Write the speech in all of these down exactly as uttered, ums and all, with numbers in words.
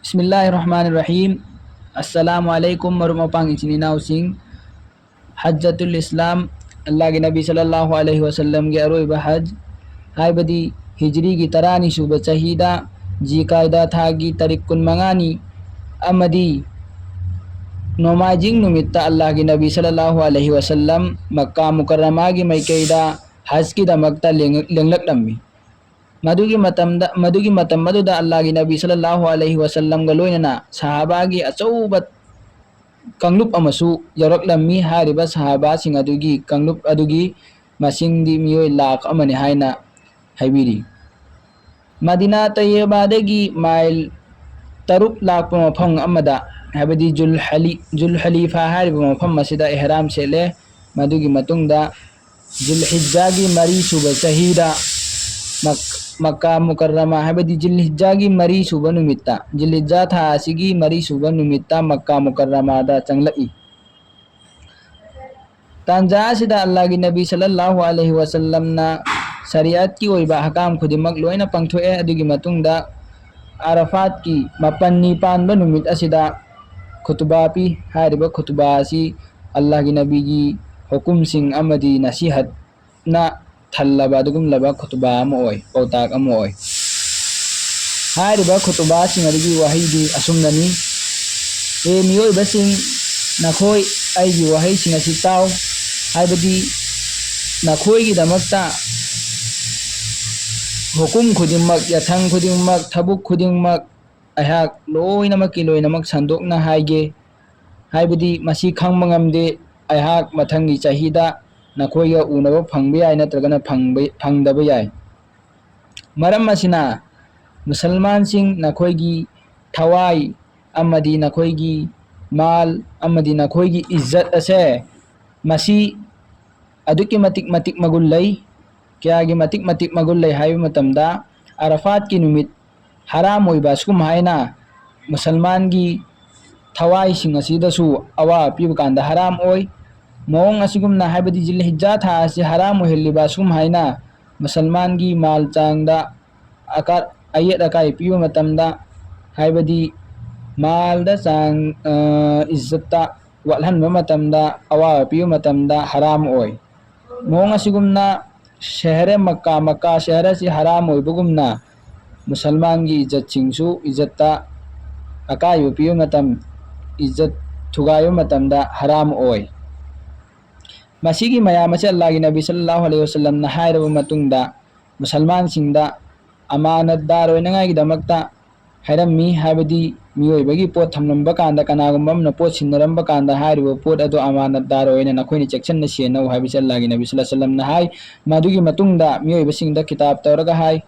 ꯕꯤꯁꯃꯤꯜꯂꯥꯍꯤꯔ ꯔꯍꯃꯥꯅꯤꯔ ꯔꯍꯤꯝ꯫ ꯑꯁꯁꯂꯥꯃꯨ ꯑꯂꯥꯏꯀꯨꯝ, ꯃꯔꯨꯞ ꯃꯄꯥꯡ ꯏꯆꯤꯟ ꯏꯅꯥꯎꯁꯤꯡ꯫ ꯍꯖ꯭ꯖꯇꯨꯜ ꯏꯁꯂꯥꯝ, ꯑꯜꯂꯥꯍꯒꯤ ꯅꯕꯤ ꯁꯜꯂꯜꯂꯥꯍꯨ ꯑꯂꯥꯏꯍꯤ ꯋꯥꯁꯜꯂꯝꯒꯤ ꯑꯔꯣꯏꯕ ꯍꯖ ꯍꯥꯏꯕꯗꯤ ꯍꯤꯖ꯭ꯔꯤꯒꯤ ꯇꯔꯥꯅꯤ ꯁꯨꯕ ꯆꯍꯤꯗ ꯖꯤꯀꯥꯏꯗꯥ ꯊꯥꯒꯤ ꯇꯥꯔꯤꯛ ꯀꯨꯟꯃꯉꯥꯅꯤ ꯑꯃꯗꯤ ꯅꯣꯡꯃꯥꯏꯖꯤꯡ ꯅꯨꯃꯤꯠꯇ ꯑꯜꯂꯥꯍꯒꯤ ꯅꯕꯤ ꯁꯜꯂꯜꯂꯥꯍꯨ ꯑꯂꯥꯏꯍꯤ ꯋꯥꯁꯜꯂꯝ ꯃꯛꯀꯥ ꯃꯨꯀꯔꯔꯃꯥꯒꯤ ꯃꯥꯏꯀꯩꯗ ꯍꯖꯀꯤꯗꯃꯛꯇ ꯂꯦꯡ-, ꯂꯦꯡꯂꯛꯂꯝꯃꯤ꯫ ꯃꯗꯨꯒꯤ ꯃꯇꯝꯗ, ꯃꯗꯨꯒꯤ ꯃꯇꯝ ꯑꯗꯨꯗ ꯑꯜꯂꯥꯍꯒꯤ ꯅꯕꯤ ꯁꯜꯂꯜꯂꯥꯍꯨ ꯑꯂꯥꯏꯍꯤ ꯋꯥꯁꯜꯂꯝꯒ ꯂꯣꯏꯅꯅ ꯁꯍꯥꯕꯥꯒꯤ ꯑꯆꯧꯕ ꯀꯥꯡꯂꯨꯞ ꯑꯃꯁꯨ ꯌꯥꯎꯔꯛꯂꯝꯃꯤ꯫ ꯍꯥꯏꯔꯤꯕ ꯁꯍꯥꯕꯥꯁꯤꯡ ꯑꯗꯨꯒꯤ ꯀꯥꯡꯂꯨꯞ ꯑꯗꯨꯒꯤ ꯃꯁꯤꯡꯗꯤ ꯃꯤꯑꯣꯏ ꯂꯥꯈ ꯑꯃꯅꯤ ꯍꯥꯏꯅ ꯍꯥꯏꯕꯤꯔꯤ꯫ ꯃꯗꯤꯅꯥ ꯇꯩꯌꯕꯥꯗꯒꯤ ꯃꯥꯏꯜ ꯇꯔꯨꯛ ꯂꯥꯛꯄ ꯃꯐꯝ ꯑꯃꯗ, ꯍꯥꯏꯕꯗꯤ ꯖꯨꯜ ꯍꯂꯤ-, ꯖꯨꯜ ꯍꯂꯤꯐꯥ ꯍꯥꯏꯔꯤꯕ ꯃꯐꯝ ꯑꯁꯤꯗ ꯏꯍꯔꯥꯝ ꯁꯦꯠꯂꯦ꯫ ꯃꯗꯨꯒꯤ ꯃꯇꯨꯡꯗ ꯖꯤꯜꯍꯤꯖꯥꯒꯤ ꯃꯔꯤ ꯁꯨꯕ ꯆꯍꯤꯗ ꯃꯛ-, ꯃꯛꯀꯥ ꯃꯨꯀꯔꯔꯃꯥ, ꯍꯥꯏꯕꯗꯤ ꯖꯤꯜꯍꯤꯖꯥꯒꯤ ꯃꯔꯤ ꯁꯨꯕ ꯅꯨꯃꯤꯠꯇ, ꯖꯤꯜꯍꯤꯖꯥ ꯊꯥ ꯑꯁꯤꯒꯤ ꯃꯔꯤ ꯁꯨꯕ ꯅꯨꯃꯤꯠꯇ ꯃꯛꯀꯥ ꯃꯨꯀꯔꯔꯃꯥꯗ ꯆꯪꯂꯛꯏ꯫ ꯇꯥꯟꯖꯥ ꯑꯁꯤꯗ ꯑꯜꯂꯥꯍꯒꯤ ꯅꯕꯤ ꯁꯜꯂꯜꯂꯥꯍꯨ ꯑꯂꯥꯏꯍꯤ ꯋꯥꯁꯜꯂꯝꯅ ꯁꯔꯤꯌꯠꯀꯤ ꯑꯣꯏꯕ ꯑꯍꯀꯥꯝ ꯈꯨꯗꯤꯡꯃꯛ ꯂꯣꯏꯅ ꯄꯥꯡꯊꯣꯛꯑꯦ꯫ ꯑꯗꯨꯒꯤ ꯃꯇꯨꯡꯗ ꯑꯔꯐꯥꯠꯀꯤ ꯃꯥꯄꯟꯅꯤ ꯄꯥꯟꯕ ꯅꯨꯃꯤꯠ ꯑꯁꯤꯗ ꯈꯨꯇꯨꯕꯥ ꯄꯤ꯫ ꯍꯥꯏꯔꯤꯕ ꯈꯨꯇꯨꯕꯥ ꯑꯁꯤ ꯑꯜꯂꯥꯍꯒꯤ ꯅꯕꯤꯒꯤ ꯍꯨꯀꯨꯝꯁꯤꯡ ꯑꯃꯗꯤ ꯅꯁꯤꯍꯠꯅ ꯊꯜꯂꯕ ꯑꯗꯨꯒꯨꯝꯂꯕ ꯈꯨꯇꯨꯕꯥ ꯑꯃ ꯑꯣꯏ, ꯄꯥꯎꯇꯥꯛ ꯑꯃ ꯑꯣꯏ꯫ ꯍꯥꯏꯔꯤꯕ ꯈꯨꯇꯨꯕꯥꯁꯤꯡ ꯑꯗꯨꯒꯤ ꯋꯥꯍꯩꯗꯤ ꯑꯁꯨꯝꯅꯅꯤ: "ꯍꯦ ꯃꯤꯑꯣꯏꯕꯁꯤꯡ, ꯅꯈꯣꯏ ꯑꯩꯒꯤ ꯋꯥꯍꯩꯁꯤꯡ ꯑꯁꯤ ꯇꯥꯎ, ꯍꯥꯏꯕꯗꯤ ꯅꯈꯣꯏꯒꯤꯗꯃꯛꯇ ꯍꯨꯀꯨꯝ ꯈꯨꯗꯤꯡꯃꯛ, ꯌꯥꯊꯪ ꯈꯨꯗꯤꯡꯃꯛ, ꯊꯕꯛ ꯈꯨꯗꯤꯡꯃꯛ ꯑꯩꯍꯥꯛ ꯂꯣꯏꯅꯃꯛꯀꯤ ꯂꯣꯏꯅꯃꯛ ꯁꯟꯗꯣꯛꯅ ꯍꯥꯏꯒꯦ꯫ ꯍꯥꯏꯕꯗꯤ ꯃꯁꯤ ꯈꯪꯕ ꯉꯝꯗꯦ, ꯑꯩꯍꯥꯛ ꯃꯊꯪꯒꯤ ꯆꯍꯤꯗ ꯅꯈꯣꯏꯒ ꯎꯅꯕ ꯐꯪꯕ ꯌꯥꯏ, ꯅꯠꯇ꯭ꯔꯒꯅ ꯐꯪꯕ, ꯐꯪꯗꯕ ꯌꯥꯏ꯫ ꯃꯔꯝ ꯑꯁꯤꯅ, ꯃꯨꯁꯜꯃꯥꯟꯁꯤꯡ, ꯅꯈꯣꯏꯒꯤ ꯊꯋꯥꯏ ꯑꯃꯗꯤ ꯅꯈꯣꯏꯒꯤ ꯃꯥꯜ ꯑꯃꯗꯤ ꯅꯈꯣꯏꯒꯤ ꯏꯖꯠ ꯑꯁꯦ, ꯃꯁꯤ ꯑꯗꯨꯛꯀꯤ ꯃꯇꯤꯛ, ꯃꯇꯤꯛ ꯃꯒꯨꯟ ꯂꯩ꯫ ꯀꯌꯥꯒꯤ ꯃꯇꯤꯛ, ꯃꯇꯤꯛ ꯃꯒꯨꯟ ꯂꯩ ꯍꯥꯏꯕ ꯃꯇꯝꯗ, ꯑꯔꯐꯥꯠꯀꯤ ꯅꯨꯃꯤꯠ ꯍꯔꯥꯝ ꯑꯣꯏꯕ ꯑꯁꯤꯒꯨꯝ ꯍꯥꯏꯅ ꯃꯨꯁꯜꯃꯥꯟꯒꯤ ꯊꯋꯥꯏꯁꯤꯡ ꯑꯁꯤꯗꯁꯨ ꯑꯋꯥꯕ ꯄꯤꯕ ꯀꯥꯟꯗ ꯍꯔꯥꯝ ꯑꯣꯏ꯫ ꯃꯑꯣꯡ ꯑꯁꯤꯒꯨꯝꯅ, ꯍꯥꯏꯕꯗꯤ ꯖꯤꯜꯍꯤꯖꯥ ꯊꯥ ꯑꯁꯤ ꯍꯔꯥꯝ ꯑꯣꯏꯍꯜꯂꯤꯕ ꯑꯁꯨꯝ ꯍꯥꯏꯅ ꯃꯨꯁꯜꯃꯥꯟꯒꯤ ꯃꯥꯜ ꯆꯥꯡꯗ ꯑꯀꯥ-, ꯑꯌꯦꯠ ꯑꯀꯥꯏ ꯄꯤꯕ ꯃꯇꯝꯗ, ꯍꯥꯏꯕꯗꯤ ꯃꯥꯜꯗ ꯆꯥꯡ, ꯑ, ꯏꯖꯠꯇ ꯋꯥꯠꯍꯟꯕ ꯃꯇꯝꯗ, ꯑꯋꯥꯕ ꯄꯤꯕ ꯃꯇꯝꯗ ꯍꯔꯥꯝ ꯑꯣꯏ꯫ ꯃꯑꯣꯡ ꯑꯁꯤꯒꯨꯝꯅ ꯁꯍꯔ ꯃꯛꯀꯥ, ꯃꯛꯀꯥ ꯁꯍꯔ ꯑꯁꯤ ꯍꯔꯥꯝ ꯑꯣꯏꯕꯒꯨꯝꯅ ꯃꯨꯁꯜꯃꯥꯟꯒꯤ ꯏꯖꯠꯁꯤꯡꯁꯨ ꯏꯖꯠꯇ ꯑꯀꯥꯏꯕ ꯄꯤꯕ ꯃꯇꯝ, ꯏꯖꯠ ꯊꯨꯒꯥꯏꯕ ꯃꯇꯝꯗ ꯍꯔꯥꯝ ꯑꯣꯏ꯫ ꯃꯁꯤꯒꯤ ꯃꯌꯥꯝ ꯑꯁꯤ ꯑꯜꯂꯥꯍꯒꯤ ꯅꯕꯤ ꯁꯜꯂꯜꯂꯥꯍꯨ ꯑꯂꯩꯍꯤ ꯋꯁꯜꯂꯝꯅ ꯍꯥꯏꯔꯕ ꯃꯇꯨꯡꯗ ꯃꯨꯁꯜꯃꯥꯟꯁꯤꯡꯗ ꯑꯃꯥꯅꯠꯗꯥꯔ ꯑꯣꯏꯅꯉꯥꯏꯒꯤꯗꯃꯛꯇ ꯍꯥꯏꯔꯝꯃꯤ, ꯍꯥꯏꯕꯗꯤ ꯃꯤꯑꯣꯏꯕꯒꯤ ꯄꯣꯠ ꯊꯝꯂꯝꯕ ꯀꯥꯟꯗ ꯀꯅꯥꯒꯨꯝꯕ ꯑꯃꯅ ꯄꯣꯠ ꯁꯤꯟꯅꯔꯝꯕ ꯀꯥꯟꯗ ꯍꯥꯏꯔꯤꯕ ꯄꯣꯠ ꯑꯗꯨ ꯑꯃꯥꯅꯠꯗꯥꯔ ꯑꯣꯏꯅ ꯅꯈꯣꯏꯅ ꯆꯦꯛꯁꯤꯟꯅ ꯁꯦꯟꯅꯧ ꯍꯥꯏꯕꯁꯤ ꯑꯜꯂꯥꯍꯒꯤ ꯅꯕꯤ ꯁꯜꯂꯜꯂꯥꯍꯨ ꯑꯂꯩꯍꯤ ꯋꯁꯜꯂꯝꯅ ꯍꯥꯏ꯫ ꯃꯗꯨꯒꯤ ꯃꯇꯨꯡꯗ ꯃꯤꯑꯣꯏꯕꯁꯤꯡꯗ ꯈꯤꯇꯥꯕ ꯇꯧꯔꯒ ꯍꯥꯏ,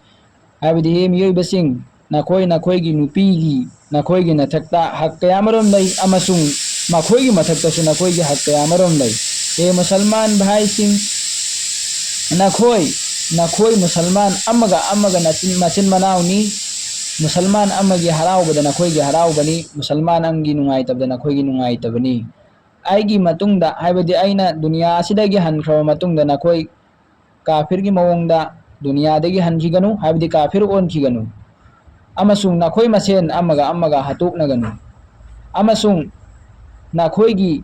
ꯍꯥꯏꯕꯗꯤ, ꯍꯦ ꯃꯤꯑꯣꯏꯕꯁꯤꯡ, ꯅꯈꯣꯏ ꯅꯈꯣꯏꯒꯤ ꯅꯨꯄꯤꯒꯤ ꯅꯈꯣꯏꯒꯤ ꯅꯊꯛꯇ ꯍꯛ ꯀꯌꯥꯃꯔꯨꯝ ꯂꯩ, ꯑꯃꯁꯨꯡ ꯃꯈꯣꯏꯒꯤ ꯃꯊꯛꯇꯁꯨ ꯅꯈꯣꯏꯒꯤ ꯍꯛ ꯀꯌꯥꯃꯔꯨꯝ ꯂꯩ꯫ ꯍꯦ ꯃꯨꯁꯜꯃꯥꯟ ꯚꯥꯏꯁꯤꯡ, ꯅꯈꯣꯏ, ꯅꯈꯣꯏ ꯃꯨꯁꯜꯃꯥꯟ ꯑꯃꯒ ꯑꯃꯒ ꯅꯆꯤꯟ, ꯃꯆꯤꯟ ꯃꯅꯥꯎꯅꯤ꯫ ꯃꯨꯁꯜꯃꯥꯟ ꯑꯃꯒꯤ ꯍꯔꯥꯎꯕꯗ ꯅꯈꯣꯏꯒꯤ ꯍꯔꯥꯎꯕꯅꯤ, ꯃꯨꯁꯜꯃꯥꯟ ꯑꯃꯒꯤ ꯅꯨꯡꯉꯥꯏꯇꯕꯗ ꯅꯈꯣꯏꯒꯤ ꯅꯨꯡꯉꯥꯏꯇꯕꯅꯤ꯫ ꯑꯩꯒꯤ ꯃꯇꯨꯡꯗ, ꯍꯥꯏꯕꯗꯤ ꯑꯩꯅ ꯗꯨꯅꯤꯌꯥ ꯑꯁꯤꯗꯒꯤ ꯍꯟꯈ꯭ꯔꯕ ꯃꯇꯨꯡꯗ ꯅꯈꯣꯏ ꯀꯥꯐꯤꯔꯒꯤ ꯃꯑꯣꯡꯗ ꯗꯨꯅꯤꯌꯥꯗꯒꯤ ꯍꯟꯈꯤꯒꯅꯨ, ꯍꯥꯏꯕꯗꯤ ꯀꯥꯐꯤꯔ ꯑꯣꯟꯈꯤꯒꯅꯨ, ꯑꯃꯁꯨꯡ ꯅꯈꯣꯏ ꯃꯁꯦꯟ ꯑꯃꯒ ꯑꯃꯒ ꯍꯥꯠꯇꯣꯛꯅꯒꯅꯨ, ꯑꯃꯁꯨꯡ ꯅꯈꯣꯏꯒꯤ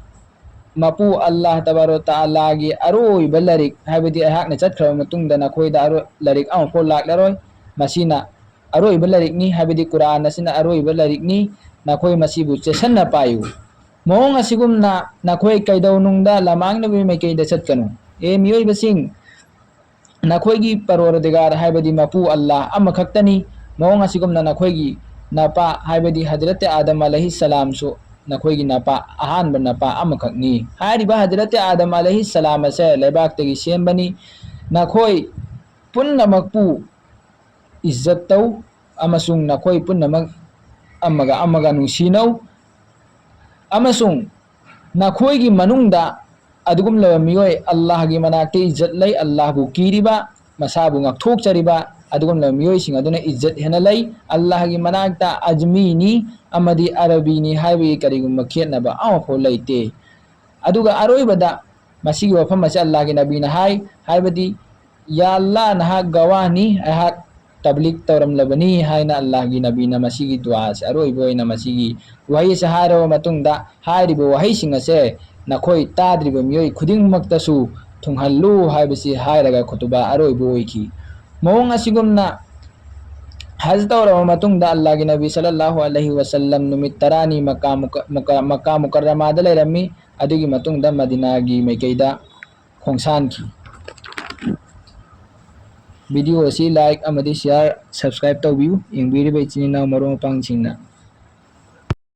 ꯃꯄꯨ ꯑꯜꯂꯥꯍ ꯇꯕꯥꯔꯣ ꯇꯥꯂꯥꯒꯤ ꯑꯔꯣꯏꯕ ꯂꯥꯏꯔꯤꯛ, ꯍꯥꯏꯕꯗꯤ ꯑꯩꯍꯥꯛꯅ ꯆꯠꯈ꯭ꯔꯕ ꯃꯇꯨꯡꯗ ꯅꯈꯣꯏꯗ ꯑꯔꯣꯏ-, ꯂꯥꯏꯔꯤꯛ ꯑꯃꯐꯥꯎ ꯂꯥꯛꯂꯔꯣꯏ꯫ ꯃꯁꯤꯅ ꯑꯔꯣꯏꯕ ꯂꯥꯏꯔꯤꯛꯅꯤ, ꯍꯥꯏꯕꯗꯤ ꯀꯨꯔꯥꯟ ꯑꯁꯤꯅ ꯑꯔꯣꯏꯕ ꯂꯥꯏꯔꯤꯛꯅꯤ꯫ ꯅꯈꯣꯏ ꯃꯁꯤꯕꯨ ꯆꯦꯠꯁꯟꯅ ꯄꯥꯏꯌꯨ꯫ ꯃꯑꯣꯡ ꯑꯁꯤꯒꯨꯝꯅ ꯅꯈꯣꯏ ꯀꯩꯗꯧꯅꯨꯡꯗ ꯂꯃꯥꯡꯅꯕꯒꯤ ꯃꯥꯏꯀꯩꯗ ꯆꯠꯀꯅꯨ꯫ ꯑꯦ ꯃꯤꯑꯣꯏꯕꯁꯤꯡ, ꯅꯈꯣꯏꯒꯤ ꯄꯔꯣꯔꯗꯤꯒꯥꯔ ꯍꯥꯏꯕꯗꯤ ꯃꯄꯨ ꯑꯜꯂꯥꯍ ꯑꯃꯈꯛꯇꯅꯤ꯫ ꯃꯑꯣꯡ ꯑꯁꯤꯒꯨꯝꯅ ꯅꯈꯣꯏꯒꯤ ꯅꯄꯥ ꯍꯥꯏꯕꯗꯤ ꯍꯖꯔꯠ ꯑꯥꯗꯝ ꯑꯂꯩꯍꯤ ꯁꯂꯥꯝꯁꯨ ꯅꯈꯣꯏꯒꯤ ꯅꯄꯥ, ꯑꯍꯥꯟꯕ ꯅꯄꯥ ꯑꯃꯈꯛꯅꯤ꯫ ꯍꯥꯏꯔꯤꯕ ꯍꯖꯔꯠ ꯑꯥꯗꯝ ꯑꯂꯩꯍꯤ ꯁꯂꯥꯝ ꯑꯁꯦ ꯂꯩꯕꯥꯛꯇꯒꯤ ꯁꯦꯝꯕꯅꯤ꯫ ꯅꯈꯣꯏ ꯄꯨꯝꯅꯃꯛꯄꯨ ꯏꯖꯠ ꯇꯧ ꯑꯃꯁꯨꯡ ꯅꯈꯣꯏ ꯄꯨꯝꯅꯃꯛ ꯑꯃꯒ ꯑꯃꯒ ꯅꯨꯡꯁꯤꯅꯧ, ꯑꯃꯁꯨꯡ ꯅꯈꯣꯏꯒꯤ ꯃꯅꯨꯡꯗ ꯑꯗꯨꯒꯨꯝꯂꯕ ꯃꯤꯑꯣꯏ ꯑꯜꯂꯥꯍꯒꯤ ꯃꯅꯥꯛꯇ ꯏꯖꯠ ꯂꯩ, ꯑꯜꯂꯥꯍꯕꯨ ꯀꯤꯔꯤꯕ, ꯃꯁꯥꯕꯨ ꯉꯥꯛꯊꯣꯛꯆꯔꯤꯕ ꯑꯗꯨꯒꯨꯝꯂꯕ ꯃꯤꯑꯣꯏꯁꯤꯡ ꯑꯗꯨꯅ ꯏꯖꯠ ꯍꯦꯟꯅ ꯂꯩ꯫ ꯑꯜꯂꯥꯍꯒꯤ ꯃꯅꯥꯛꯇ ꯑꯖꯃꯤꯅꯤ ꯑꯃꯗꯤ ꯑꯔꯕꯤꯅꯤ ꯍꯥꯏꯕꯒꯤ ꯀꯔꯤꯒꯨꯝꯕ ꯈꯦꯠꯅꯕ ꯑꯃꯐꯥꯎ ꯂꯩꯇꯦ꯫ ꯑꯗꯨꯒ ꯑꯔꯣꯏꯕꯗ ꯃꯁꯤꯒꯤ ꯋꯥꯐꯝ ꯑꯁꯤ ꯑꯜꯂꯥꯍꯒꯤ ꯅꯕꯤꯅ ꯍꯥꯏ, ꯍꯥꯏꯕꯗꯤ, "ꯌꯥ ꯑꯜꯂꯥꯍ, ꯅꯍꯥꯛ ꯒꯋꯥꯍꯅꯤ, ꯑꯩꯍꯥꯛ ꯇꯕ꯭ꯂꯤꯛ ꯇꯧꯔꯝꯂꯕꯅꯤ ꯍꯥꯏꯅ ꯑꯜꯂꯥꯍꯒꯤ ꯅꯕꯤꯅ ꯃꯁꯤꯒꯤ ꯗꯨꯋꯥ ꯑꯁꯦ, ꯑꯔꯣꯏꯕ ꯑꯣꯏꯅ ꯃꯁꯤꯒꯤ ꯋꯥꯍꯩ ꯑꯁꯦ ꯍꯥꯏꯔꯕ ꯃꯇꯨꯡꯗ, ꯍꯥꯏꯔꯤꯕ ꯋꯥꯍꯩꯁꯤꯡ ꯑꯁꯦ ꯅꯈꯣꯏ ꯇꯥꯗ꯭ꯔꯤꯕ ꯃꯤꯑꯣꯏ ꯈꯨꯗꯤꯡꯃꯛꯇꯁꯨ ꯊꯨꯡꯍꯜꯂꯨ ꯍꯥꯏꯕꯁꯤ ꯍꯥꯏꯔꯒ ꯈꯨꯇꯨꯕꯥ ꯑꯔꯣꯏꯕ ꯑꯣꯏꯈꯤ꯫ ꯃꯑꯣꯡ ꯑꯁꯤꯒꯨꯝꯅ ꯍꯖ ꯇꯧꯔꯕ ꯃꯇꯨꯡꯗ ꯑꯜꯂꯥꯍꯒꯤ ꯅꯕꯤ ꯁꯜꯂꯜꯂꯥꯍꯨ ꯑꯂꯩꯍꯤ ꯋꯁꯜꯂꯝ ꯅꯨꯃꯤꯠ ꯇꯔꯥꯅꯤ ꯃꯀꯥ ꯃꯨꯀ-, ꯃꯀꯥ, ꯃꯀꯥ ꯃꯨꯀꯔꯔꯃꯥꯗ ꯂꯩꯔꯝꯃꯤ꯫ ꯑꯗꯨꯒꯤ ꯃꯇꯨꯡꯗ ꯃꯗꯤꯅꯥꯒꯤ ꯃꯥꯏꯀꯩꯗ ꯈꯣꯡꯁꯥꯟꯈꯤ꯫ ꯚꯤꯗꯤꯑꯣ ꯑꯁꯤ ꯂꯥꯏꯛ ꯑꯃꯗꯤ ꯁꯤꯌꯥꯔ, ꯁꯕꯁꯀ꯭ꯔꯥꯏꯕ ꯇꯧꯕꯤꯌꯨ, ꯌꯦꯡꯕꯤꯔꯤꯕ ꯏꯆꯤꯟ ꯏꯅꯥꯎ ꯃꯔꯨꯞ ꯃꯄꯥꯡꯁꯤꯡꯅ꯫